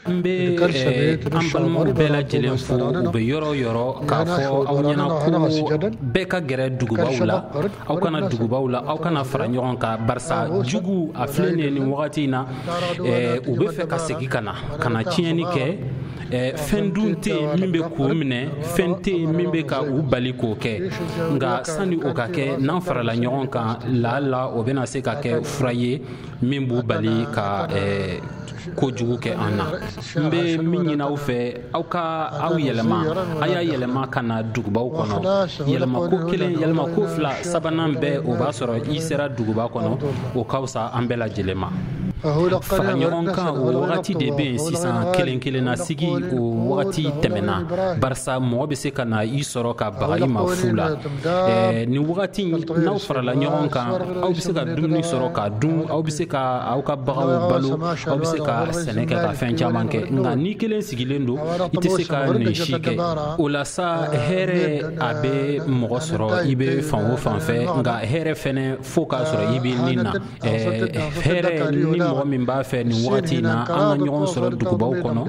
N bɛ an balimaw bɛɛ lajɛlen fo, u bɛ yɔrɔ o yɔrɔ, k'a fɔ aw ɲɛna ko bɛɛ ka gɛrɛ dugubaw la. Aw kana dugubaw la, aw kana fara ɲɔgɔn kan, barisa jugu a filɛ nin ye nin wagati in na, u bɛ fɛ ka segin ka na ka na tiɲɛni kɛ. Fɛn dun tɛ yen min bɛ k'u minɛ, fɛn tɛ yen min bɛ ka u bali k'o kɛ. Nka sani o ka kɛ, n'an farala ɲɔgɔn kan, laala o bɛna se ka kɛ fura ye min b'u bali ka kojugu kɛ an na. N bɛ min ɲini aw fɛ, aw ka aw yɛlɛma, a y'a yɛlɛma ka na dugubaw kɔnɔ. Yɛlɛma ko kelen, yɛlɛma ko fila, sabanan bɛɛ, o b'a sɔrɔ i sera duguba kɔnɔ. O ka fisa an bɛɛ lajɛlen ma. Fara ɲɔgɔn kan, o wagati de bɛ yen sisan. Kelen kelenna sigi, o wagati tɛmɛna, barisa mɔgɔ bɛ se ka na i sɔrɔ ka baga i ma fu la. Nin wagati, n'aw farala ɲɔgɔn kan, aw bɛ se ka dumuni sɔrɔ ka dun, aw bɛ se ka aw ka baganw balo, aw bɛ se ka sɛnɛ kɛ, ka fɛn caman kɛ. Nka n'i kelen sigilen don, i tɛ se ka nin si kɛ. O la sa, hɛrɛ a bɛ mɔgɔ sɔrɔ i bɛ fan o fan fɛ, nka hɛrɛ fɛnɛ, fo k'a sɔrɔ i bɛ nin na. Hɛrɛ ni mɔgɔ min b'a fɛ nin wagati in na, an ka ɲɔgɔn sɔrɔ dugubaw kɔnɔ,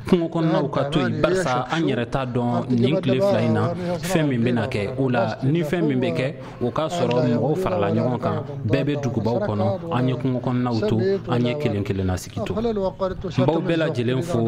kungo kɔnɔnaw ka to yen, barisa an yɛrɛ t'a dɔn nin tile 2 in na fɛn min bɛna kɛ. O la, ni fɛn min bɛ kɛ, o k'a sɔrɔ mɔgɔw farala ɲɔgɔn kan, bɛɛ bɛ dugubaw kɔnɔ. An ye kungo kɔnɔnaw to, an ye kelen kelenna sigi to. N b'aw bɛɛ lajɛlen fo.